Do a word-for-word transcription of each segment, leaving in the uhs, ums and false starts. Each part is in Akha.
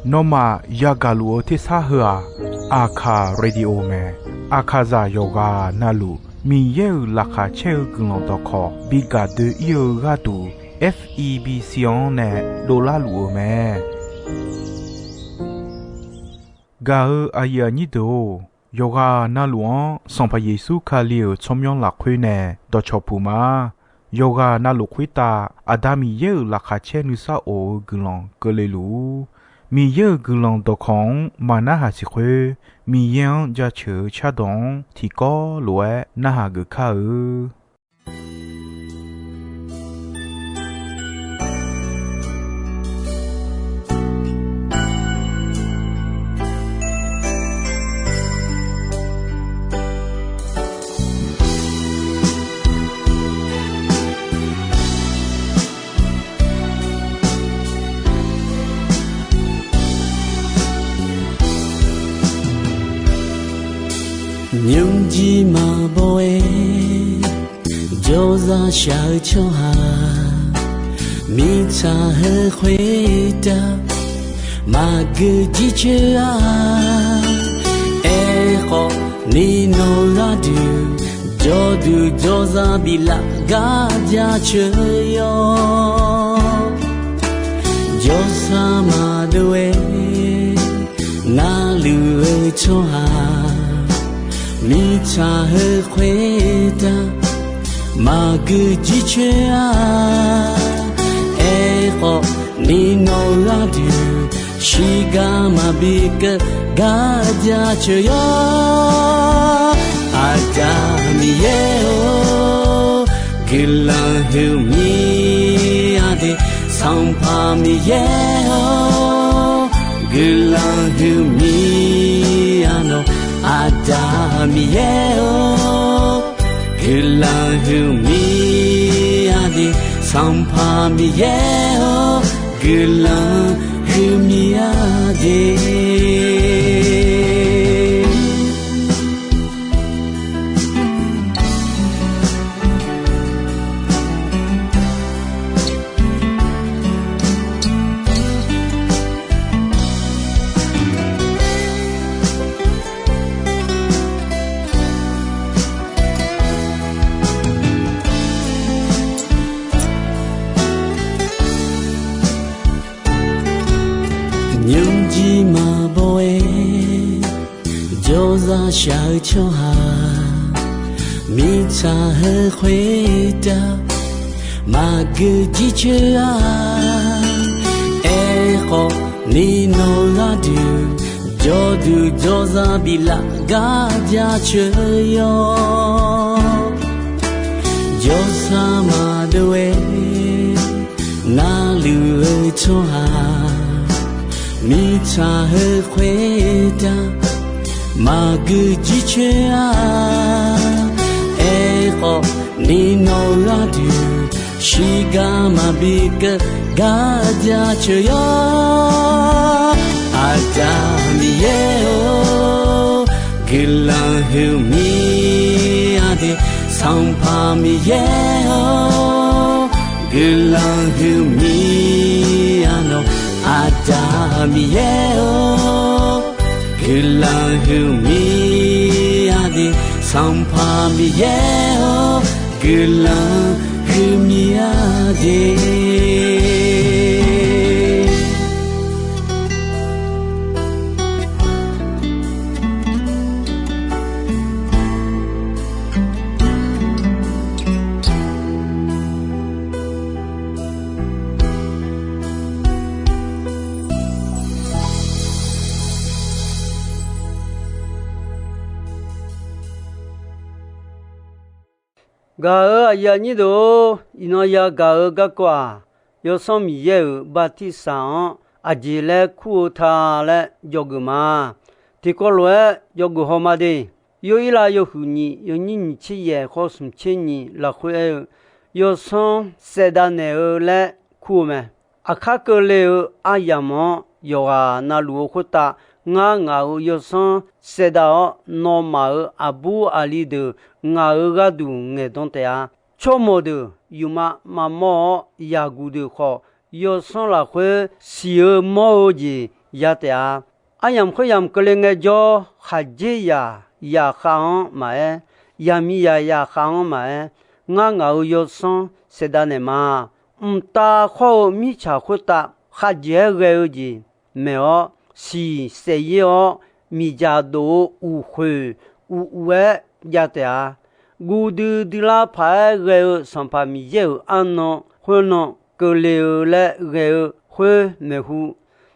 Nawmaf yagaq luf-eu tersar heu-aq, Aqkaq Radio mae. Aqkaqzaq yawqghaq navluf Miqyaer-euq laqkhaq caer-eu guiqlanq dawqkawq bi gaq doe-ir-eu gharduq, F E B C-anr nae dovlar luf-eu mae. Gaq-eu aqyuif aqnyir deuq-or, yawqghaq navluf-anr Sanqpaq Yeqsur Kali-euq tsawrmyanr lafkhoer nae dawqcawq puq ma. Yawqghaq navluf khoertav Aqda Miqyaer-euq laqkhaq caer nuisar of-eu guiqlanq keuvle luf-ur. Miqyaer-euq guiqlanq dawqkawq-anr maqnarhaq siq khoer, Miqyaer-anr jaceuq-eu cardawq-anr tiqkawv lof-aer narhaq geuf kar-eu. Nymrjir maqbaw-aer jawrzaq shaq-eu tsawrhaq, mirtsaq heu khoertav maqgeu jircoer-a. Aerkhawf, ni nawq gharduq jawrduq jawrzaq biflaf gar jaceuq yawr. Jawrsar maqdov-aer narluf-eu tsawrhaq, mirtsaq heu khoertav maqgeu jircoer-a. Aerkhawf, ni nawq gharduq shiqgar maqbi keuv gar jaceuq yawr. Aqda Miqyaer-or, guiqlanq huiqmir-a de. Sanqpaq Miqyaer-or, guiqlanq huiqmir-a nawq. Aqda Miqyaer-or, guiqlanq huiqmir-a de. Sanqpaq Miqyaer-or, guiqlanq huiqmir-a de. Nymrjir maqbaw-aer jawrzaq shaq-eu tsawrhaq, mirtsaq heu khoertav maqgeu jircoer-a. Aerkhawf, ni nawq gharduq jawrduq jawrzaq biflaf gar jaceuq yawr. Jawrsar maqdov-aer narluf-eu tsawrhaq, mirtsaq heu khoertav maqgeu jircoer-a. Aerkhawf, ni nawq gharduq shiqgar maqbi keuv gar jaceuq yawr. Aqda Miqyaer-or, guiqlanq huiqmir-a de. Sanqpaq Miqyaer-or, guiqlanq huiqmir-a nawq. Aqda Miqyaer-or, guiqlanq huiqmir-a de. Sanqpaq Miqyaer-or, guiqlanq huiqmir-a de. Gaq-euq aqyuif aqnyir deuq-or, iqnan yagaq-eu garkawv-aq, Yawsanr Miqyaer-euq bartirsaq-anr aqjeq laer kur-eu ta laer dzawgeuf ma. Tiqkawv lof-aer dzawgeuf haw ma de. Yawirlav yawhuiq nyiq yawnyir nyiq tser yaef khawf smq tser nyiq lafkhoer aer-eu, Yawsanr saevdav naeq-eu laer kur-eu mae. Aqkar keuvle-eu aryamq-anr yawqghaq navluf-eu khoertav, ngar ngaq-euq Yawsanr saevdav-awr, nawmaf-euq aqbur aqli deuq ngaq-euq gharduq ngaeqdan taef-a. Tsawrmawq deuq yufma maqmawr-awr, yaqguq deuq khawf yawsanr lafkhoer siq-eu mawr-eu jeq ya taef-a. Aryamq khoeryamq keuvle ngaejawr, khaqdzerzaq zaqkhav-anr maqaer, zaqmiqzaq zaqkhav-anr maqaer, ngar ngaq-euq yawsanr saefdav naeq ma. Mqtav khawr-eu mirtsaq khoertav khavjeq-aer ghae-eu jeq maeq-awr, siq saefyaer-awr, miqdzaq dof-eu uqkhoeq uv uv-aer jav taef-a. Guv duidui lar paq-aer ghae-eu Sanqpaq Miqyaer-euq arnan khoernan keuvle-eu laer ghae-eu khoer maeqhu,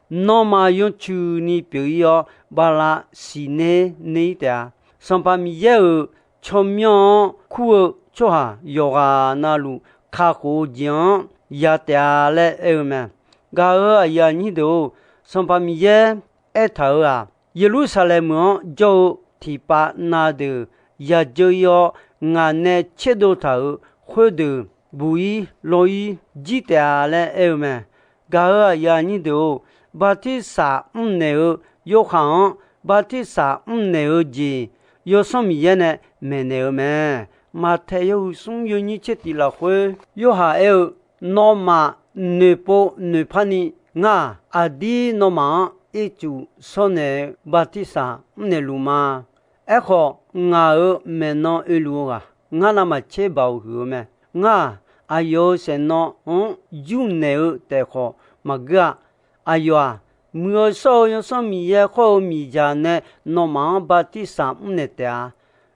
nanrma yawtsuini pyeuf-ir-awr, bala siqner ner-ir taef-a. Sanqpaq Miqyaer-euq tsawrmyanr-anr kur-eu tsawrhaq yawqghaq navluf kakhof-eu jeq-anr ya taef-a laer aer-eu mae. Gaq-euq aqyuif aqnyir deuq-or, Sanqpaq Miqyaer aertaq-euq-aq, Yeqlursaqlaeq meuq-anr jawr-eu tiqpav na deuq yadzeur-ir-awr, ngaq nae tserdov taq-euq khoerdeuq buq-ir lawr-ir jir taef-a laer aer-eu mae. Gaq-euq aqyuif aqnyir deuq-or, bartirsaq mrnaeq-eu Yorhaq-anr bartirsaq mrnaeq-eu jeq, Yawsanr Miqyaer nae maeqnaeq-eu mae. Maqtaeq yawhuiq smr yawnyir tser tiq lafkhoer Yorhaq aer-eu, Nawmaf noeqpov noeqpar ni ngar-aq, aqdir nawmaf-anr ircuf shawrnaeq-eu bartirsaq mrnaeq luf ma. Aerkhawf, ngaq-euq maeqnan oeluf-eu ghaq ngar navmaqtser baoq huiq-eu mae. Ngar-aq, aqyawf-euq saeqnawv-anr yurnaeq-eu taef khawf maqgeur-a. Aqyawf-aq, Muiq-eu shawr-eu Yawsanr Miqyaer khawr-eu miqdzaq nae nawmaf-anr bartirsaq mrnaeq taef-a.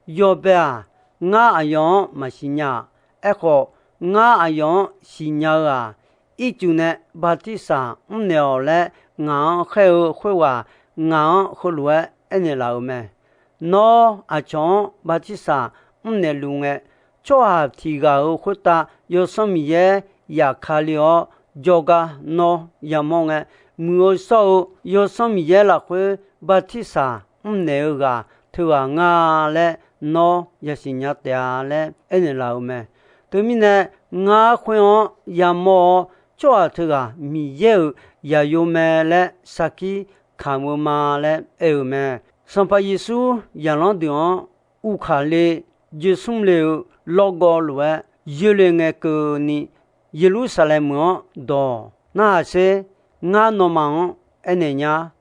Yawbae-aq, ngar aqyawf-anr maqsiq nya-aq. Aerkhawf, ngar aqyawf-anr siqnya-eu-aq, ircuf nae bartirsaq mrnaeq-awq laer ngaq-anr khaer-eu khoerghaq ngaq-anr heulof-aer aernaeq laf-euq mae. Nawr aqcawq-anr bartirsaq mrnaeq luf ngae, tsawrhaq tiq ghaq-euq khoertav Yawsanr Miqyaer yaf kale-awr, jawrgar nawr yamawr ngae, Muiq-eu shawr-eu Yawsanr Miqyaer lafkhoer bartirsaq mrnaeq-eu ghaq teughaq nga laer nawr yasiq nya taef-a laer aernaeq laf-euq mae. Teumirnae, ngar khoer-anr yamawr-awr, tsawrhaq teughaq Miqyaer-euq zaqyo mae laer sarkir kamq-eu ma laer aer-euq mae. Sanqpaq Yeqsur zaqlanr deuq-anr uvkaq le joersmr le-eu lawrgawv lof-aer yoerle ngae keuvni, Yeqlursaqlaeq meuq-anr dawq narhaq sher. Ngar nawmaf-anr aernaeq nya.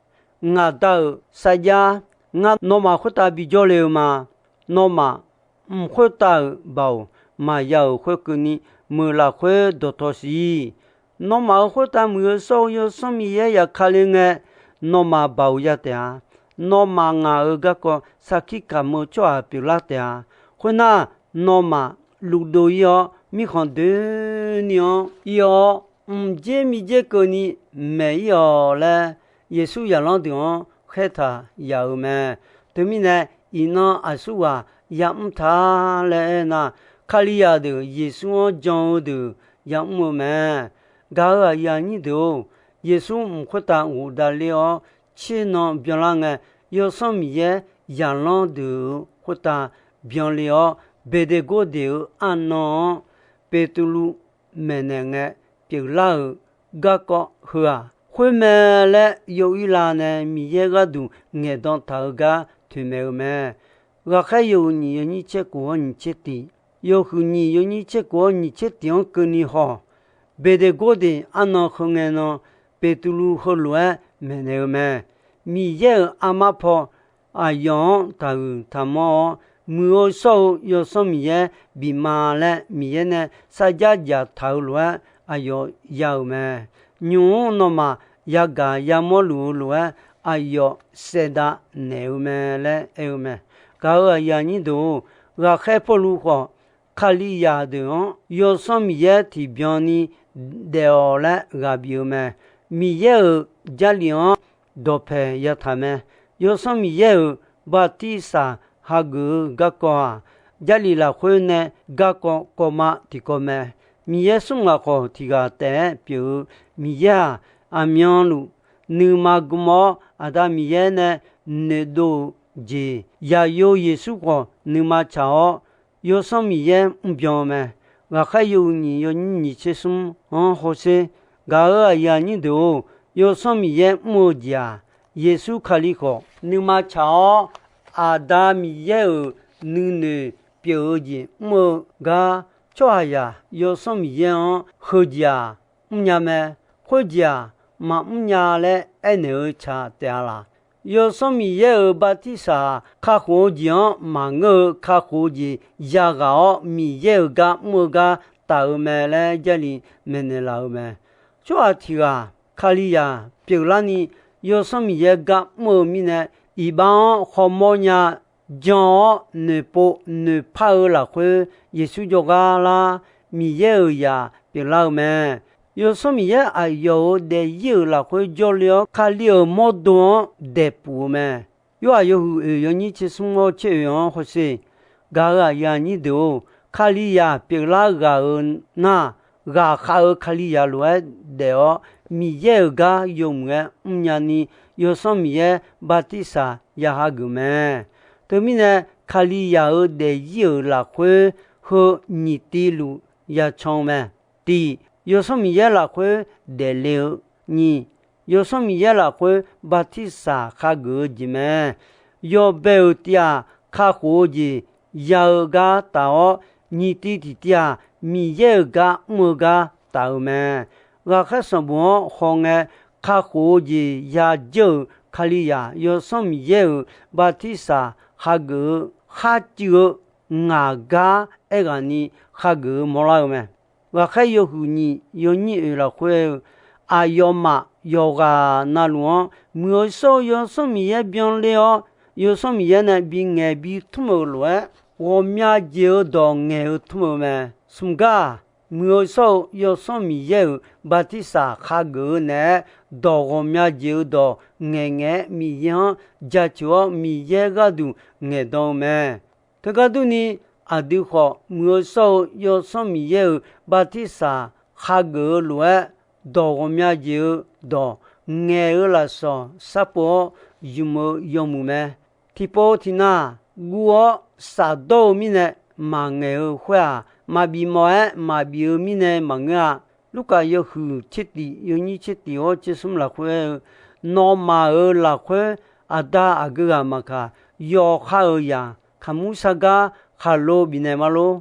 Ngaq Da-euq sarjax ngar nawmaf khoertav bijawr le-eu ma. Nawmaf mq khoertav-euq baoq maqya-euq khoerkeuvni, meuq lafkhoer dawqtawq siq. Nawmaf-euq khoertav Muiq-eu shawr-eu Yawsanr Miqyaer yaf kale ngae, nawmaf baoq ya taef-a. Nawmaf ngaq-euq garkawv sarkir kamq-eu tsawrhaq pyeuflar taef-a. Khoernar, nawmaf luvdov-ir-awr, mirkhanq doeni-anr ir-awr, mqdzer miqdzer keuvni maeq-ir-awq laer, Yeqsur zaqlanr deuq-anr khaertaq yaf-euq mae. Teumirnae, iqnan aqsurghaq yamr ta laer aernar, Kalizaq deuq Yeqsur-anr jan-eu deuq yamr-eu mae. Gaq-euq aqyuif aqnyir deuq-or, Yeqsur mq khoertav ghofdav ler-awr, tsernan byanlar ngae, Yawsanr Miqyaer zaqlanr deuq-euq khoertav byanle-awr, Beqdeqgordeq-euq arnan-anr Beqtuvluv maeqnaeq ngae pyeuflar-euq garkawv heu-aq, khoermae laer yaw-ir la nae Miqyaer gharduq ngaeqdan taq-eu gar toeqmaeq-eu mae. Ghaqkhaer yawhuiq nyiq yawnyir tser kof-awr nyiq tser tiq, yawhuiq nyiq yawnyir tser kof-awr nyiq tser tiq-anr keuvni haw, Beqdeqgordeq arnan heu ngae nan, Beqtuvluv heulof-aer maeqnaeq-eu mae. Miqyaer-euq armar paw aqyawf-anr taqhuiq taqmanr-awr, Muiq-eu shawr-eu Yawsanr Miqyaer bif ma laer Miqyaer nae sarjax dzaqtaq-eu lof-aer aqyawf ya-euq mae. Nymq-mr nawmaf yagaq yamawr luf-eu lof-aer aqyawf saevdav naeq-eu mae laer aer-eu mae. Gaq-euq aqyuif aqnyir deuq-or, ghaqkhaer Pawrluv khawf, Kalizaq deuq-anr Yawsanr Miqyaer tiqbyan ni daef-awq laer ghaq bif-eu mae. Miqyaer-euq Jarlif-anr dawqpae yataq mae. Yawsanr Miqyaer-euq bartirsaq hageuf-eu garkawv-aq, Jarlif lafkhoer nae garkawv kawvma tiqkawv mae. Miqyaer smr ghaq khawf tiq ghaq taef-aer pyeuf-eu Miqyaer-aq, aqmyanluf nuima gm-awr, Aqda Miqyaer nae noeqdov-eu jeq, Zaqyo Yeqsur khawf nuima tsaq-awr, Yawsanr Miqyaer mrbyan-eu mae. Ghaqkhaer yawhuiq nyiq yawnyir nyiq tser smr-anr hawsher. Gaq-euq aqyuif aqnyir deuq-or, Yawsanr Miqyaer mr-eu jeq-aq, Yeqsur Kali khawf nuima tsaq-awr, Aqda Miqyaer-euq nuinoeq pyeuf-eu jeq mr-eu gar, tsawrhaqzaq Yawsanr Miqyaer-anr heujeq-aq mrnya mae. khoerjeq-aq maqmr nya laer aernaeq-eu tsaq taef-a laq? Yawsanr Miqyaer-euq bartirsaq kakhof-eu jeq-anr maqngeur-eu kakhof-eu jeq yaghaq-awr Miqyaer-euq gar mr-eu gar taf-eu mae laer Jarlif maeqnaeq laf-eu mae. Tsawrhaq tiq ghaq Kalizaq pyeuflarni Yawsanr Miqyaer gar mr-eu mirnae, iqbax-anr khawmawr nya jan-awr noeqpov noeqpar-eu lafkhoer Yeqsur jawrgar lar Miqyaer-euq zaq pyeuflar-eu mae. Yawsanr Miqyaer aqyawf-euq daefzir-euq lafkhoer jawrle-awr Kali-euq mawrdo-anr daeqpuf-eu mae. Yorhaq yawhuiq oeq yawnyir tser smr-awr tser oeq-anr hawsher. Gaq-euq aqyuif aqnyir deuq-or, Kalizaq pyeuflar ghaq-euq nar, ghaqkhav-eu Kalizaq lof-aer daef-awr Miqyaer-euq gar yawmuiq-aer mrnya ni Yawsanr Miqyaer bartirsaq ya hageuf mae. Teumirnae, Kalizaq-euq daefzir-euq lafkhoer heu nyiq tiv luf yacan-eu mae. Tiq, Yawsanr Miqyaer lafkhoer daefle-eu. Nyiq, Yawsanr Miqyaer lafkhoer bartirsaq hageuf-eu jeq mae. Yawbae-euq tiv-aq, kakhof-eu jeq ya-eu gar taf-awr, nyiq tiv tiqtiv-aq, Miqyaer-euq gar mr-eu gar taf-eu mae. Ghaqkhaer sanqbof-anr hawngae, kakhof-eu jeq yadzeur-euq Kalizaq Yawsanr Miqyaer-euq bartirsaq hageuf-eu kharcuiv-eu ngaq gar aerghaqni hageuf-eu mawrlar-eu mae. Ghaqkhaer yawhuiq nyiq yawnyir oeq lafkhoer-eu, aqyawfmaf yawqghaq navluf-anr muiq-eu shawr-eu Yawsanr Miqyaer byanler-awr, Yawsanr Miqyaer nae bingaeq bitmr-euq lof-aer, ghawqmya jeq-eu dawq ngaeq-eu tmr-eu mae. Smq gar-aq, muiq-eu shawr-eu Yawsanr Miqyaer-euq bartirsaq hageuf-eu naeq-aer, dawq ghawqmya jeq-eu dawq ngaeqngaeq-aer Miqyaer-anr jaceuq-awr Miqyaer gharduq ngaeqdan-eu mae. Teugar durni, aqdui khawf muiq-eu shawr-eu Yawsanr Miqyaer-euq bartirsaq hageuf-eu lof-aer, dawq ghawqmya jeq-eu dawq ngaeq-eu lafsawq sharpov-awr ymq-eu yawmuiq mae. Tiqpov tiqnav guv-awr shafdawr-eu mirnae maqngaeq-eu khoer-aq, maqbif mawf-aer maqbif-eu mirnae maqngeur-a. Lurkaf yawhuiq tser tif yawnyir tser tif-awr tser smr lafkhoer-eu, nawmaf-euq lafkhoer aqda aqgeu ghaq maqkaq, yawqha-euq zaq kaqmur sar gar khaqlo bifnaeq ma lor.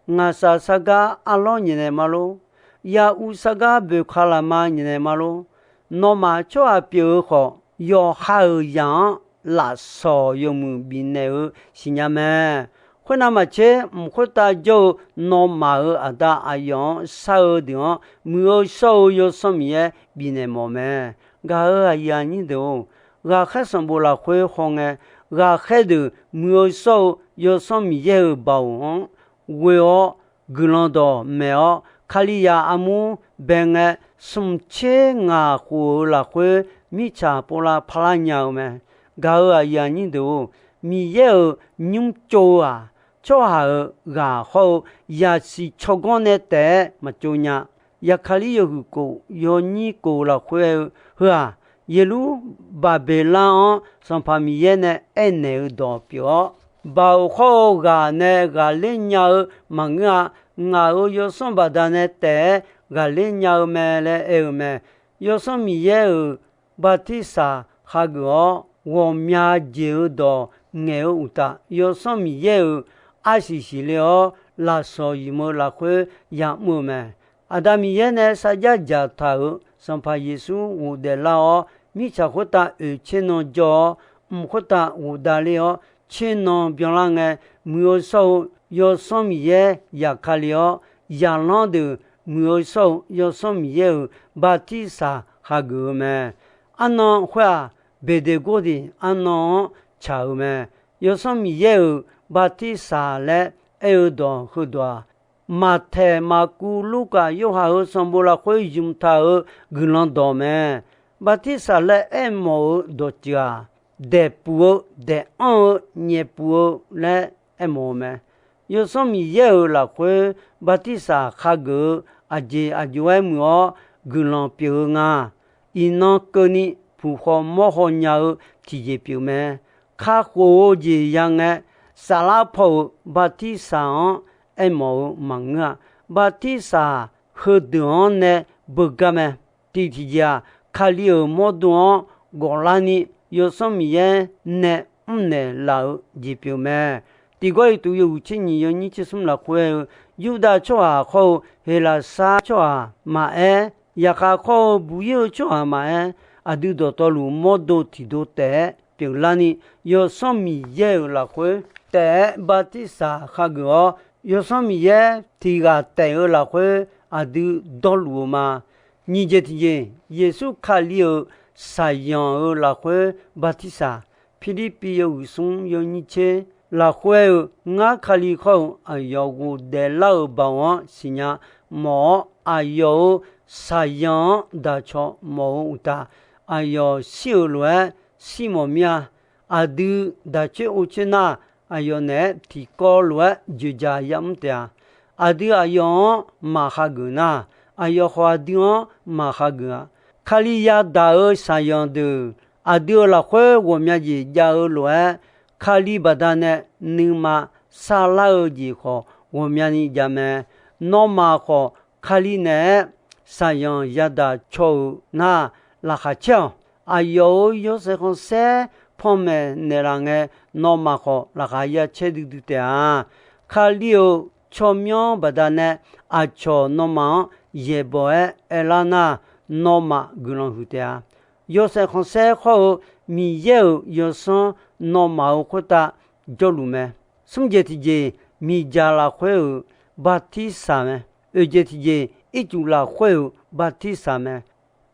Ngaqshaq sar gar arlawr nyaef naeq ma lor. Yaur sar gar boeqkaq lafma nyaef naeq ma lor. Nawmaf tsawrhaq pyeuf-eu khawf, yawqha-euq zaq-anr lafsawq yawmuiq bifnaeq-eu siqnya mae. Khoernav maqtser, mq khoertav jawr-eu nawmaf-euq aqda aqyawf-anr shar-eu deuq-anr, muiq-eu shawr-eu Yawsanr Miqyaer bifnaeq mawf mae. Gaq-euq aqyuif aqnyir deuq-or, ghaqkhaer sanqbof lafkhoer hawngae, ghaqkhaer deuq muiq-eu shawr-eu Yawsanr Miqyaer-euq baoq-anr ghoe-awr, guiqlanq dawq maeq-awr, Kalizaq armur bae ngae, smq tser ngaq khof-euq lafkhoer mirtsaq povlav parlar nya-eu mae. Gaq-euq aqyuif aqnyir deuq-or, Miqyaer-euq nymr tsov-eu-aq, tsawrhaq-euq ghaq hawr-eu zaqsiq tsawrganr nae taef-aer maqtsov nya. Yaqkaqlir yawhuiq kof yawnyir kof lafkhoer-eu heu-aq, Yeqlurbaqbeqlar-anr Sanqpaq Miqyaer nae aernaeq-eu dawq pyeuf-awr, baoq hawr-eu ghaq nae ghaqler nya-eu maqngeur-a. Ngaq-euq yawsanr baqdanae taef-aer ghaqler nya-eu mae laer aer-eu mae. Yawsanr Miqyaer-euq bartirsaq hageuf-awr, ghawqmya jeq-eu dawq ngaeq-eu uqtaf, Yawsanr Miqyaer-euq arsiq siqle-awr, lafsawq ymq-eu lafkhoer ya'mr-eu mae. Aqda Miqyaer nae sarjax dzaqtaq-euq Sanqpaq Yeqsur ghofdaef lar-awr, mirtsaq khoertav oeq tser nan jawr-awr, mq khoertav ghofdav ler-awr, tser nan byanlar ngae, muiq-eu shawr-eu Yawsanr Miqyaer yaqkale-awr, zaqlanr deuq muiq-eu shawr-eu Yawsanr Miqyaer-euq bartirsaq hageuf-eu mae. Arnan khoer-aq, Beqdeqgordeq arnan-anr tsaq-eu mae. Yawsanr Miqyaer-euq bartirsaq laer aer-eu dawq heudawq-aq, Maqtaeq, Maqkuv, Lurkaf, Yorhaq-euq sanqbof lafkhoer ymq taq-euq guiqlanq dawq mae. Bartirsaq laer aermawf-eu dawqtsuif-aq, daeqpuf-eu, daeqanr-eu, nyaefpuf-eu laer aermawf-eu mae. Yawsanr Miqyaer-euq lafkhoer bartirsaq hageuf-eu aqjeq aqjox-aer muiq-awr guiqlanq pyeuf-eu nga. Iqnan keuvni puq haw mawr haw nya-eu tiqjeq pyeuf mae. Kakhof-eu jeq ya ngae, saflar paw-euq bartirsaq-anr aermawf-eu maqngeur-a. Bartirsaq heudeuq-anr nae beugar mae. Tiq tiqjeq-aq, Kali-euq mawrdo-anr gawflarni Yawsanr Miqyaer nae mrnaeq laf-eu jeq pyeuf mae. Tiq Gawrliqtu yawhuiq tser nyiq yawnyir tser smr lafkhoer-eu, Yurdav tsawrhaq hawr-eu Heqlaqsar tsawrhaq maqaer, Yaqkhav khawr-eu buq-ir-eu tsawrhaq maqaer, aqdui dawqtawvluf mawrdo tiqdo taef-aer pyeuflarni, Yawsanr Miqyaer-euq lafkhoer taef-aer bartirsaq hageuf-awr, Yawsanr Miqyaer tiq ghaq taef-eu lafkhoer aqdui dawrluf-eu ma. Nyiq jeq tiqjeq, Yeqsur Kali-euq shaqzanq-euq lafkhoer bartirsaq. Pirlirpiv yawhuiq smr yawnyir tser lafkhoer-eu, Ngar Kali khawr-eu aqyawf ghofdaef lar-euq baoq-anr siqnya mawf-awr, aqyawf-euq shaqzanq-anr daq caw mawf-eu uqtaf, aqyawf shir-euq lof-aer shir mawf mir-a. Aqdui daq coer or coer nar, aqyawf naeq-aer tiqkawv lof-aer joeqjaq yamr taef-a. Aqdui aqyawf-anr maqhageuf nar, aqyawf khawf aqdui-anr maqhageuf-a. Kali yadaq-euq shaqzanq deuq aqdui-euq lafkhoer ghawqmya jeq jav-eu lof-aer, Kali baqdanae nuima sarlar-eu jeq khawf ghawqmyani jav mae. Nawmaf khawf Kali naeq-aer shaqzanq yadaq caw-euq nar, laqkhaq caer-awq. Aqyawf-euq yawshaef khanqsaer panmaeq naeqlaf ngae, nawmaf khawf laqkhaq ya caer duidui taef-a. Kali-euq tsawrmyanr baqdanae aqcawq nawmaf-anr yaeqbawq-aer aerlar nar, nawmaf guiqlanq huiq taef-a. Yawshaef khanqsaer khawr-eu Miqyaer-euq Yawsanr nawmaf-euq khoertav jawrluf mae. Smr jeq tiqjeq, miqdzaq lafkhoer-euq bartirsaq mae. Oeq jeq tiqjeq, ircuf lafkhoer-euq bartirsaq mae.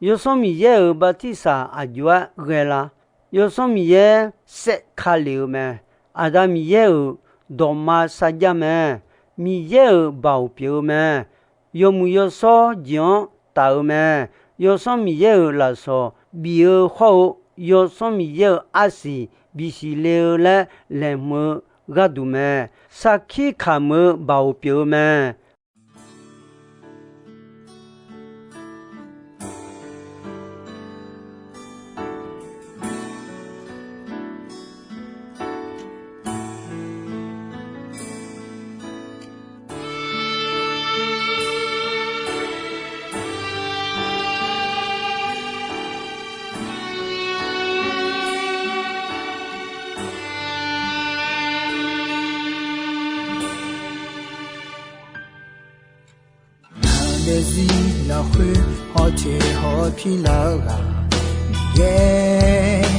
Yawsanr Miqyaer-euq bartirsaq aqjox-aer ghae la? Yawsanr Miqyaer saef ka lef-eu mae. Aqda Miqyaer-euq dawqma sarjax mae. Miqyaer-euq baoq pyeuf-eu mae. Yawmuiq yawshawr jeq-anr taf-eu mae. Yawsanr Miqyaer-euq lafsawq bif-eu hawr-eu, Yawsanr Miqyaer-euq arsiq bisiq le-eu laer laeqhmq-eu gharduq mae. Sarkir kamq-eu baoq pyeuf-eu mae. Ngaq daefzir lafkhoer hawteq hawpir lar-eu ghaq Miqyaer,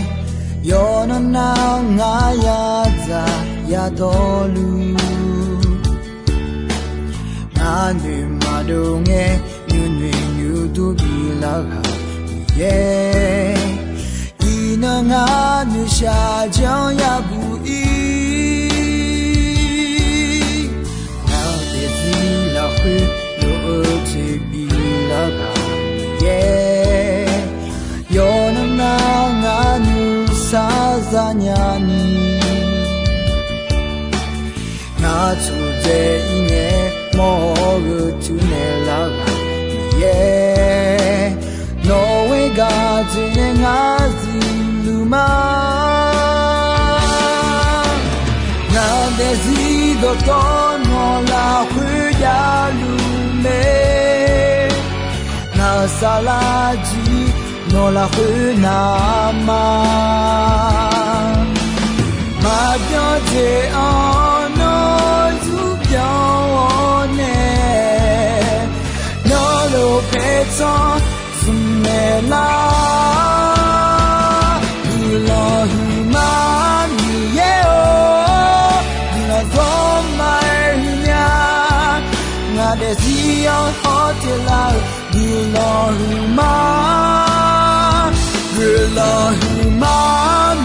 yawqnan nar ngar yadzaq yadawrluf, ngar noeq maqdov ngae nuinoeq nuidur bilar ghaq Miqyaer, iqnan ngar noeqshaq janr yabuq ir. Ngaq daefzir lafkhoer lof-eu toeqbif lar ghaq Miqyaer, yawqnan nar ngar nuisar zanya ni, ngar tsofdzae ir ngae mawr-eu tuinaeq lar ghaq Miqyaer, nawq-eu gaq dzoeqnae ngar zuiqluf ma. Ngaq daefzir dawqtawvluf nawq lafkhoer javluf mae. Ngaq saflar jir nawq lafkhoer navma, maqbyan jeq-anr nawr yur byan-awr nae, nawr lof paertsanr smq naeq lar. Guiqlanq huiqma Miqyaer-or, guiqlanq dawqma-aer huiqnya. Ngaq daefzir-anr hawteq lar-eu guiqlanq huiqma, guiqlanq huiqma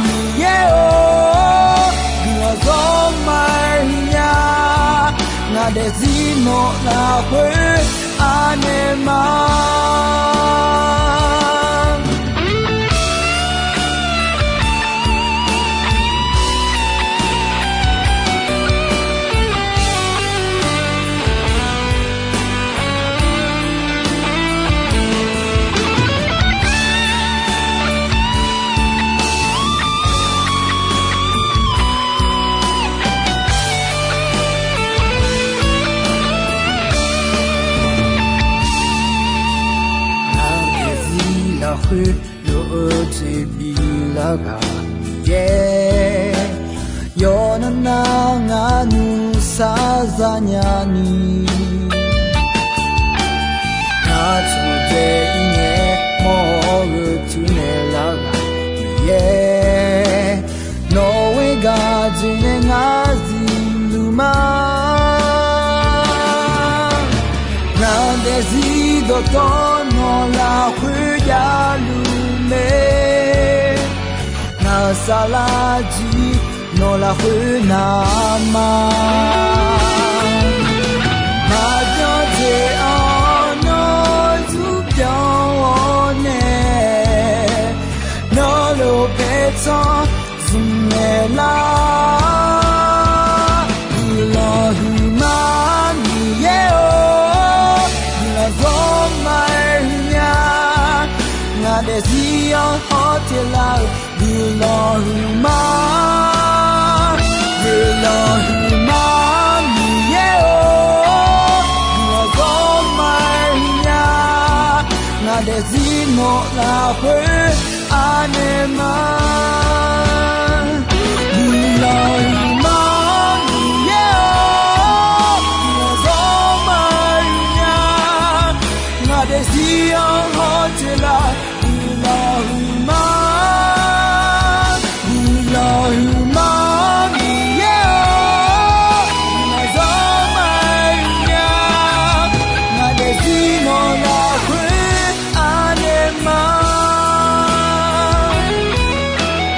Miqyaer-or, guiqlanq dawqma-aer huiqnya. Ngaq daefzir nawq lafkhoer anaeq ma. Ngaq daefzir lafkhoer lof-eu toeqbif lar ghaq Miqyaer, yawqnan nar ngar nuisar zanya ni, ngar tsofdzae Dawqtawvluf nawq lafkhoer javluf mae. Ngaq-euq saflar jir nawq lafkhoer naq ma. Maqbyan jeq-anr nawr zmrbyan-awr nae, nawr lof paertsanr zmq naeqlar. Guiqlanq huiqma Miqyaer-or, guiqlanq zawrma-aer huiqnya. Ngaq daefzir-anr hawteq lar-euq guiqlanq huiqma. Guiqlanq huiqma Miqyaer-or, guiqlanq zawrma-aer huiqnya. Ngaq daefzir nawq lafkhoer anaeq ma. Guiqlanq huiqma Miqyaer-or, guiqlanq zawrma-aer huiqnya. Ngaq daefzir-anr hawteq lar, guiqlanq huiqma. Guiqlanq huiqma Miqyaer-or, guiqlanq zawrma-aer huiqnya. Ngaq daefzir nawq lafkhoer anaeq ma.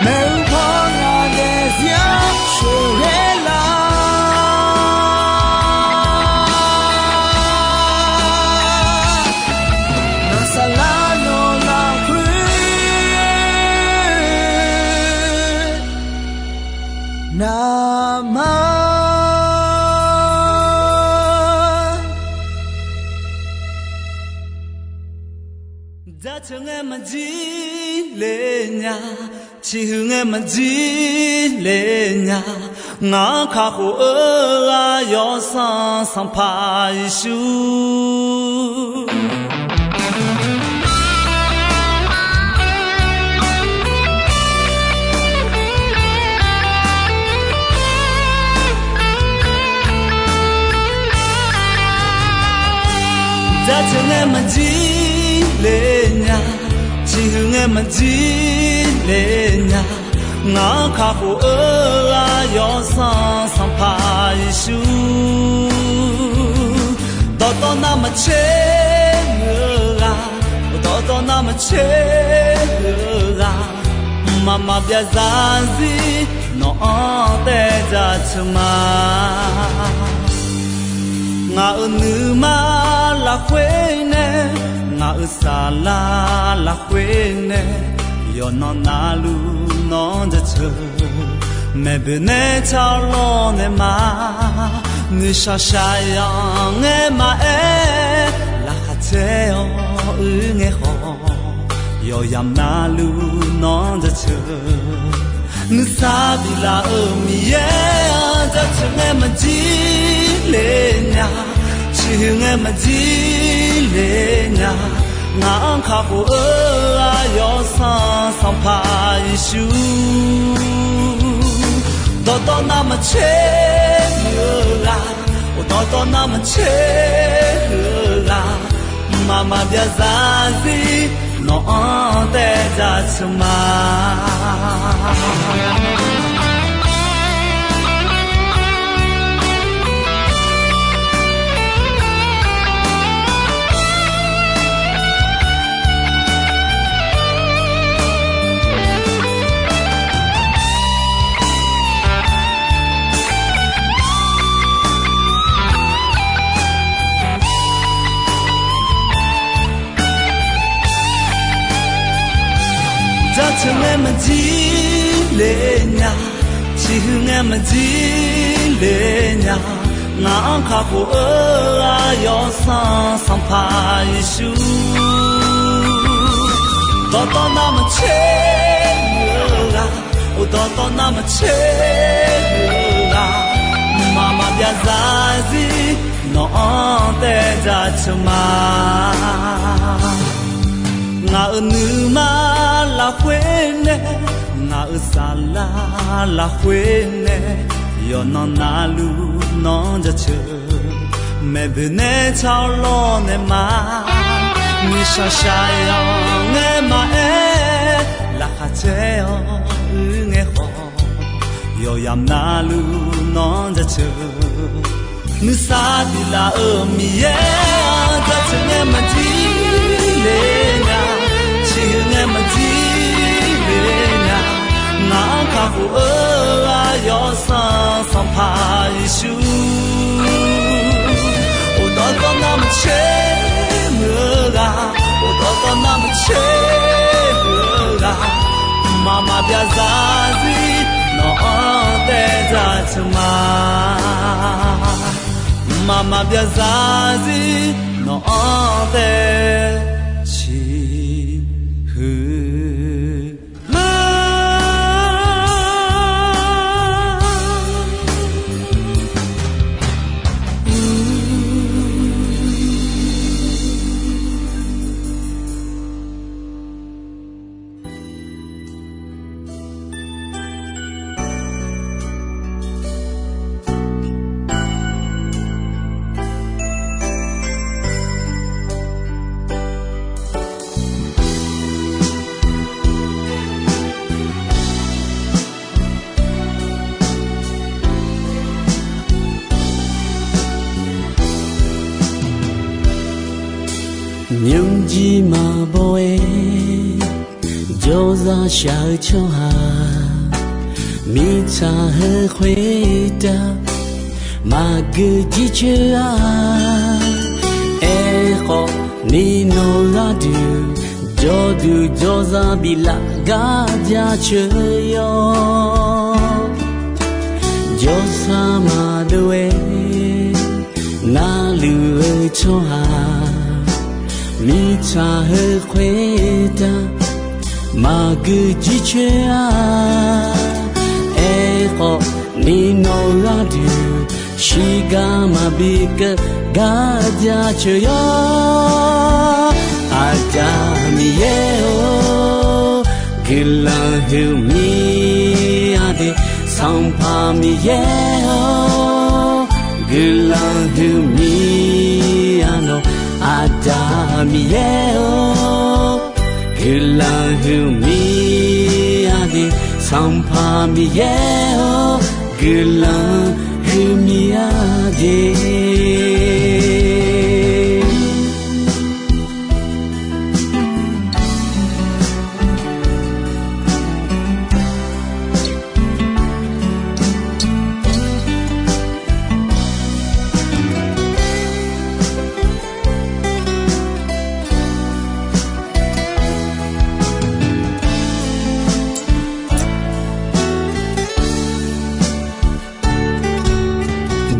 Maeqhu paw ngaq daefzir-anr sheuqghae lar. Ngaq saflar nawq lafkhoer naq ma. Jaceuq ngae maqjir le nya, ciqhuiq ngae maqjir le nya, ngaq-anr kakhof-eu ghaq Yawsanr Sanqpaq Yeqsur. Jaceuq ngae maqjir le nya, ciqhuiq ngae maqjir le nya, ngaq-anr kakhof-eu ghaq Yawsanr Sanqpaq Yeqsur. Dawqtawv navmaqtser muiq-eu ghaq, dawqtawv navmaqtser muiq-eu ghaq, mqmaq maqbyav zarzir nawq-anr taev jaceuq ma. Ngaq-euq nuima lafkhoer nae, ngaq-euq saflar lafkhoer nae, yawqnan navluf nawq-anr jaceuq. Maeqboeq nae car-awr lawrnaeq ma, nuishaq shaqyanq ngae maqaer, laqkhaq caer-awr uir ngae khawf, yawqyamq navluf nawq-anr jaceuq. Nuisar biflaf-euq Miqyaer-anr jaceuq ngae maqjir le nya, ciqhuiq ngae maqjir le nya, ngaq-anr kakhof-eu ghaq Yawsanr Sanqpaq Yeqsur. Dawqtawv navmaqtser muiq-eu ghaq, dawqtawv navmaqtser muiq-eu ghaq, mqmaq maqbyav zarzir nawq-anr taev jaceuq ma. Jaceuq ngae maqjir le nya, ciqhuiq ngae maqjir le nya, ngaq-anr kakhof-eu ghaq Yawsanr Sanqpaq Yeqsur. Dawqtawv navmaqtser muiq-eu ghaq, dawqtawv navmaqtser muiq-eu ghaq, mqmaq maqbyav zarzir nawq-anr taev jaceuq ma. Ngaq-euq nuima lafkhoer nae, ngaq-euq saflar lafkhoer nae, yawqnan navluf nawq-anr jaceuq. Maeqboeq nae car-awr lawrnaeq ma, nuishaq shaqyanq ngae maqaer, laqkhaq caer-awr uir ngae khawf, yawqyamq navluf nawq-anr jaceuq. Nuisar biflaf-euq Miqyaer-anr jaceuq ngae maqjir ler nya, ciqhuiq ngae maqdir ler nya, ngaq-anr kakhof-eu ghaq yawsanr Sanqpaq Yeqsur. Uqdawr dawrnar maqtser muiq-eu ghaq, uqdawr dawrnar maqtser muiq-eu ghaq, mqmaq maqbyav zarzir nawq-anr taev jaceuq ma. Mqmaq maqbyav zarzir nawq-anr taev ciqhuiq ma. Nymrjir maqbaw-aer jawrzaq shaq-eu tsawrhaq, mirtsaq heu khoertav maqgeu jircoer-a. Aerkhawf, ni nawq-eu gharduq jawrduq jawrzaq biflaf gar jaceuq yawr. Jawrsar maqdov-aer narluf-eu tsawrhaq, mirtsaq heu khoertav maqgeu jircoer-a. Aerkhawf, ni nawq-eu gharduq shiqgar maqbi keuv gar jaceuq yawr. Aqda Miqyaer-or, guiqlanq huiq mir-a de. Sanqpaq Miqyaer-or, guiqlanq huiq mir-a nawq. Aqda Miqyaer-or, guiqlanq huiq mir-a de. Sanqpaq Miqyaer-or, guiqlanq huiq mir-a de.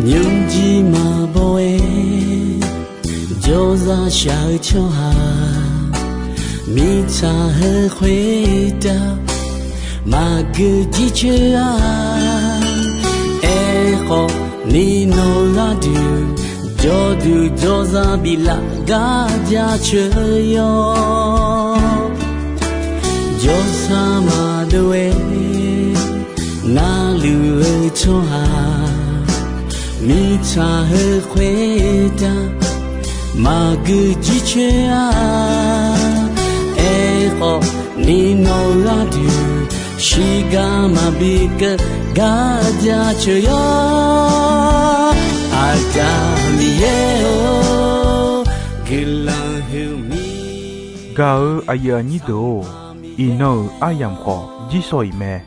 Nymrjir maqbaw-aer jawrzaq shaq-eu tsawrhaq, mirtsaq heu khoertav maqgeu jircoer-a. Aerkhawf, ni nawq-eu gharduq jawrduq jawrzaq biflaf gar jaceuq yawr. Jawrsar maqdov-aer narluf-eu tsawrhaq, mirtsaq heu khoertav maqgeu jircoer-a. Aerkhawf, ni nawq-eu gharduq shiqgar maqbi keuv gar jaceuq yawr. Aqda Miqyaer-or, guiqlanq huiq mir. Gaq-eu aqyuif aqnyir deuq-or, iqnan-euq aryamq khawf jirsawq iq mae.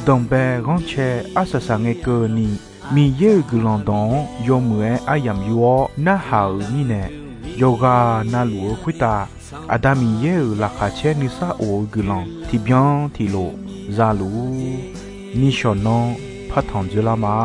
Danqbae ghanrcae arsaq saq ngae keuvni, Miqyaer-euq guiqlanq dawq-anr yawmuiq-aer aryamq yur-awr narhaq-euq mirnae, yawqghaq navluf-eu khoertav Aqda Miqyaer-euq laqkhaq caer nuisar of-eu guiqlanq tiqbyan tiqlof za luf-ur. Nishawq nanr partanq dzoerlar ma.